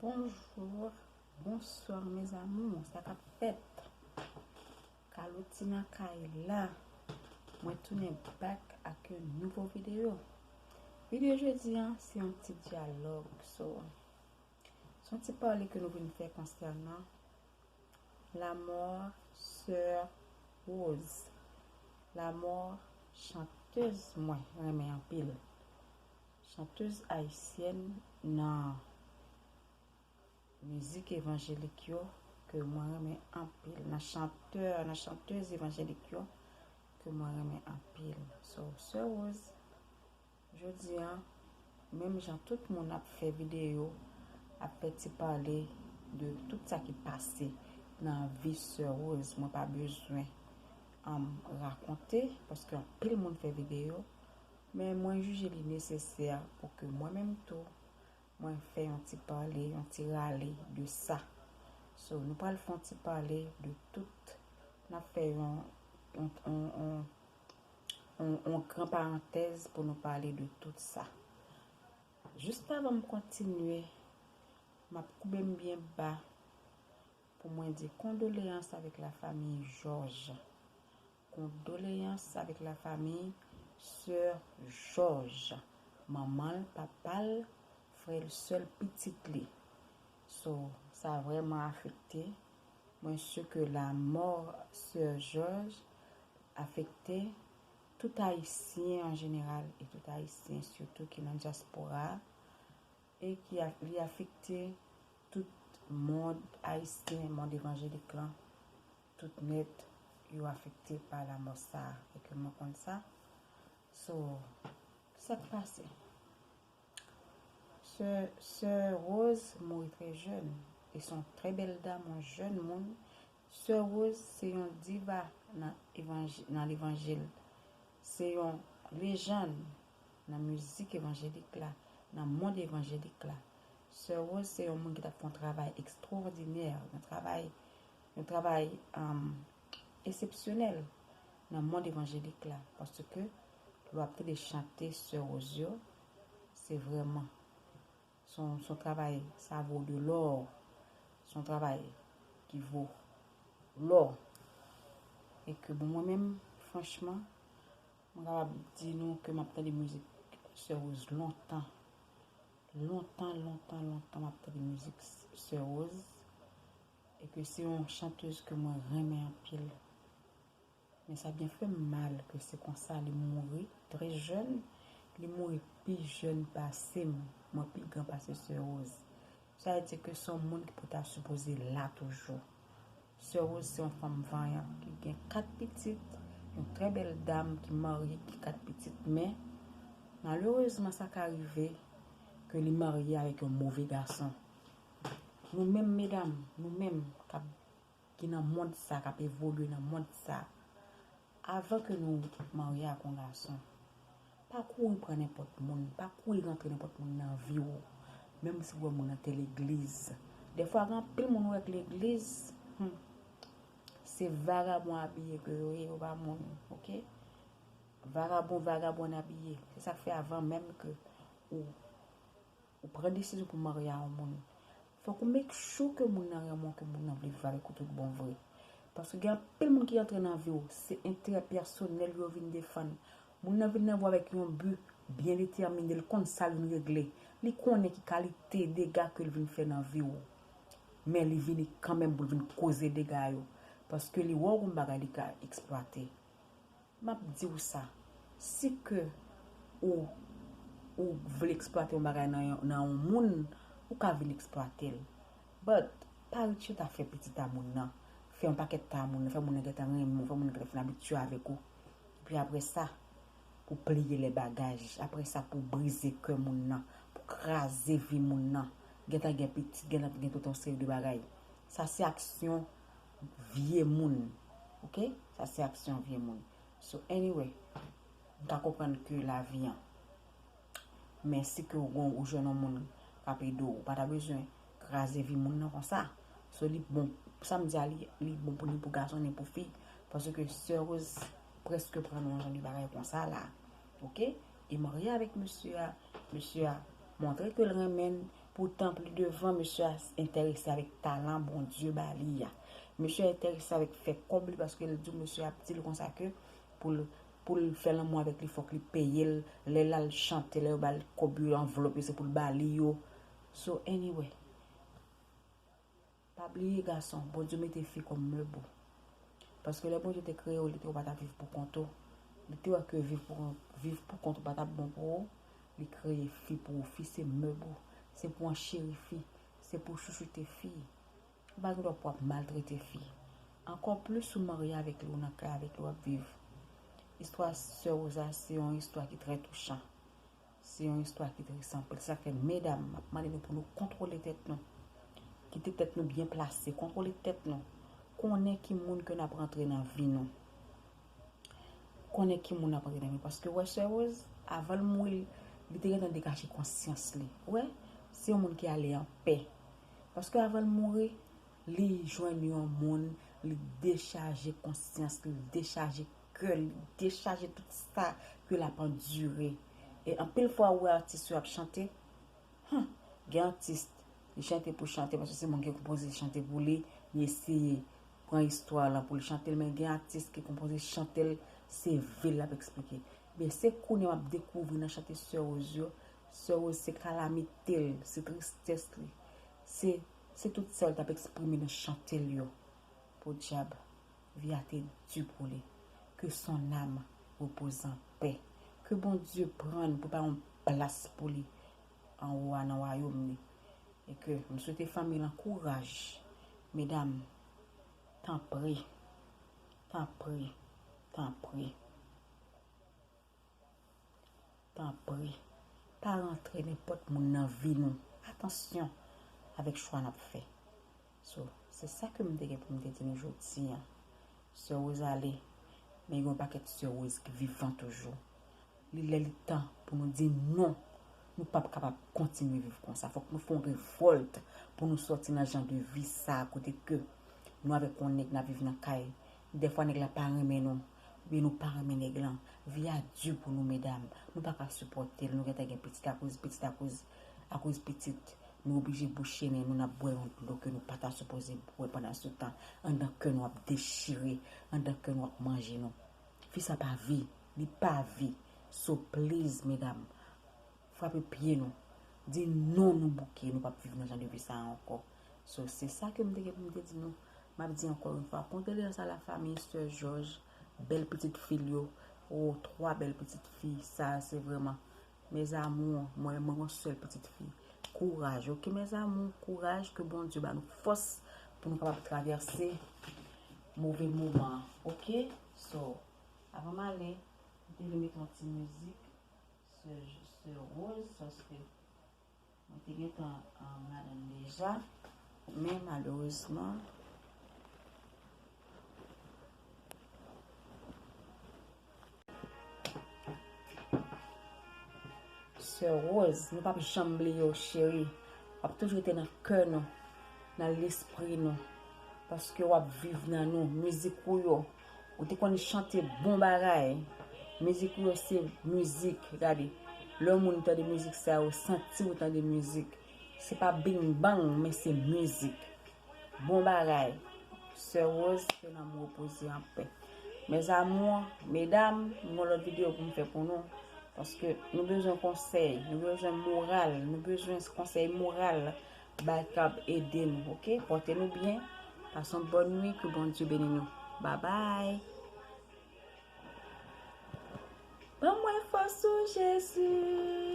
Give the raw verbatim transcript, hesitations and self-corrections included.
Bonjou, bonswa mes amours, sa k ap fèt? Kalotina kay la. Mwen tounen back ak yon nouvo videyo. Videyo jodi an, se yon ti dyalòg. So, se yon ti pale ke nou vin fè konsènan lanmò sè Rose. Lanmò chantèz mwen renmen anpil. Chantèz ayisyèn nan mizik evanjelik yo ke mwen renmen anpil, nan chantè, nan chantèz evanjelik yo ke mwen renmen anpil. So, sè Rose, jodi an, menm jan tout moun ap fè videyo, ap fè ti pale de tout sa ki pase nan vi sè Rose, mwen pa bezwen um, rakonte, paske anpil moun fè videyo, men mwen jije li nesesè pou ke mwen menm tou, mwen fè yon ti pale, yon ti rale de sa. So, nou pral fè yon ti pale de tout, n ap fè yon, yon, yon, yon, yon, yon gran parantèz pou nou pale de tout sa. Jis avan m kontinye, m ap koube m byen ba pou mwen di kondoleyans avèk lafanmi Jòj. Kondoleyans avèk lafanmi sè Jòj, manman l, papa l, frè l, sè l, pitit li. So, sa vrèman afekte. Mwen si ke lanmò sè Jòj afekte tout Ayisyen an jeneral e tout Ayisyen sitou ki nan dyaspora a, e ki a- li afekte tout mond ayisyen, mond evanjelik lan, tout nèt yo afekte pa lanmò sa a, e ke mwen konn sa. So, sa k pase? Sè, sè Rose mouri trè jèn, e se yon trè bèl dam, yon jèn moun. Sè Rose se yon diva nan evanj- nan levanjil. Se yon lejann nan mizik evanjelik la, nan mond evanjelik la. Sè Rose se yon moun ki t ap fè yon travay ekstraòdinè, yon travay, yon travay um, eksepsyonèl nan mond evanjelik la, paske lè w ap tande chante sè Rose yo, se vrèman, se yon, se yon travay, sa vo de lò, se yon travay ki vo lò. E ke bon, mwen menm, franchman, mwen kapab di nou ke m ap tande mizik sè Rose lontan. Lontan, lontan, lontan m ap tande mizik sè Rose. E ke se yon chantèz ke mwen renmen anpil. Men sa byen fè m mal ke se konsa li mouri trè jèn. Li mouri pi jèn pase m. Mwen pi gran pase sè Rose. Sa vle di ke se yon moun ki pou ta sipoze la toujou. Sè Rose se yon fanm vanyan ki gen kat pitit, yon trè bèl dam ki marye, ki kat pitit, men malerezman sa ka rive ke li marye avèk yon move gason. Nou menm medam, nou menm k ap ki nan mond sa, k ap evolye nan mond sa, avan ke nou marye ak yon gason, pa kouri pran nenpòt moun, pa kouri rantre nenpòt moun nan vi w, menm si w wè moun nan te legliz. Dèfwa, gen anpil moun ou wè k legliz, hmm, se vagabon abiye ke yo ye, yo pa moun, oke? Vagabon, vagabòn abiye. Se sa k fè avan menm ke ou ou pran desizyon pou w marye a yon moun, fòk ou make sure ke moun nan renmen w, ke moun nan vle viv avèk ou tout bon vre. Paske gen anpil moun ki rantre nan vi w, se enterè pèsonèl yo vin defann. Moun nan vin nan vi w avèk yon bi byen detèmine, l konn sa l vin regle. Li konnen ki kalite dega ke l vin fè nan vi w. Men li vini kanmenm pou l vin koze dega yo. Paske li wè w gon bagay li ka eksplwate. M ap di w sa, si ke ou, ou vle eksplwate yon bagay nan yon, nan yon moun, ou ka vin eksplwate l. But, pa ret chita fè pitit a moun nan, fè yon pakèt tan a moun nan, fè moun nan gentan renmen w, fè moun nan gentan fin abitye avèk ou. Epi apre sa, pou pliye lè bagaj, apre sa pou brize kè moun nan, pou kraze vi moun nan. Gentan gen pitit, gentan gen tout yon seri de bagay. Sa se aksyon vye moun. Oke? Sa se aksyon vye moun. So, anyway, m ka konprann ke lavi an. Men si ke w gon, ou jwenn yon moun k ap ede w, ou pa ta bezwen kraze vi moun nan konsa. So, li bon, sa m di a, li, li bon pou ni pou gason, ni pou fi. Paske sè Rose prèske pran nan yon jan de bagay konsa la. Oke? E marye avèk mesye a, mesye a montre ke l renmen l, Poutan, pli devan, mesye a enterese avèk talan Bondye ba li a. Mesye a enterese avèk fè kòb li, paske l di w mesye a ap di l konsa ke pou l, pou l fè lanmou avèk li, fòk li peye l. Lè l al chante, lè yo ba l kòb yo, anvlòp yo, se pou l ba li yo. So, anyway. Pa bliye, gason, Bondye mete fi kòm mèb ou. Paske lè Bondye te kreye w, li te wè w pa t ap viv pou kont ou. Li te wè ke viv pou, viv pou kont ou pa t ap bon pou ou. Li kreye fi pou ou. Fi se mèb ou. Se pou w ancheri fi. Se pou w chouchoute fi. Ou pa gen dwa pou w ap maltrete fi. Ankò plis ou marye avèk li, ou nan kay avèk li, w ap viv. Istwa sè Rose la, se yon istwa ki trè touchan. Se yon istwa ki tris anpil. Sa fè, medam, m ap mande nou pou nou kontwole tèt nou. Kite tèt nou byen plase. Kontwole tèt nou. Konnen ki moun ke n ap rantre nan vi nou. Konnen ki moun n ap rantre nan vi nou. Paske, wè, sè Rose, avan l mouri, li te gentan degaje konsyans li. Wè, se yon moun ki ale anpè. Paske, avan l mouri, li jwenn yon moun, li dechaje konsyans li, li dechaje kè li, li dechaje tout sa ke l ap andire. E anpil fwa, ou wè atis yo ap chante, hmm, gen atis, li chante pou chante, paske se moun ki konpoze chante pou li, li eseye pran istwa lan pou li chante l, men gen atis ki konpoze chante l, se vi l l ap eksplike. Men se kounye a m ap dekouvri nan chante Sè Rose yo, Sè Rose se kalamite l, se tristès li, se, se tout sa l t ap eksprime nan chante l yo. Podyab, vi a te di pou li. Que son âme repose en paix. Ke Bondye pran l pou pa yon plas pou li anwo a nan wayòm li. E ke m swete fanmi lan kouraj. Medam, tanpri, tanpri, tanpri. Tanpri, pa rantre nenpòt moun nan vi nou. Atansyon avèk chwa n ap fè. So, se sa ke m te gen pou m te di nou jodi a. Sè Rose ale, men gen yon pakèt sè Rose ki vivan toujou. Li lè li tan pou nou di non. Nou p ap kapab kontinye viv konsa. Fòk nou fè yon revòlt pou nou sòti nan jan de vi sa a kote ke nou avèk yon nèg n ap viv nan kay. Dèfwa nèg la pa renmen nou, oubyen nou pa renmen nèg lan. Vi a di pou nou, medam. Nou pa ka sipòte l, nou gentan gen pitit akoz, pitit akoz, akoz pitit. Nou oblije bouche nen nou, n ap bwè yon dlo ke nou pa ta sipoze bwè pandan se tan. Anndan kè nou ap dechire, anndan kè nou ap manje nou. Fi sa pa vi, li pa vi. So please, medam, frape pye nou. Di non, nou bouke, nou p ap viv nan jan de vi sa a ankò. So, se sa ke m te gen pou m te di nou. M ap di ankò yon fwa, kondoleyans a la famille Sè Jòj, bèl pitit fi l yo, o, twa bèl pitit fi, sa se vrèman, mes amours, mwen, mwen gen yon sèl pitit fi. Kouraj, oke, mes amours, kouraj, ke Bondye ba nou fòs pou nou kapab travèse move moman an, oke? So, avan m ale, m te vle mete yon ti mizik. Sè, Sè Rose, paske mwen te gentan, um, ladan l deja. Men malerezman, Sè Rose, nou p ap janm bliye w, cheri. W ap toujou rete nan kè nou, nan lespri nou. Paske w ap viv nan nou. Mizik ou yo, ou te konn chante bon bagay. Mizik ou yo se mizik, gade. Lè yon moun tande mizik sa yo, santi ou tande mizik. Se pa bing bang, men se mizik. Bon bagay. Sè Rose, ke nanm ou repoze an pè. Mes amours, medam, m gen lòt videyo pou m fè pou nou. Paske nou bezwen konsèy, nou bezwen moral, nou bezwen konsèy moral. Bagay k ap ede nou, oke? Pòte nou byen. Pase yon bòn nwi, ke Bondye beni nou. Babay. Ban mwen fòs ou, Jezi.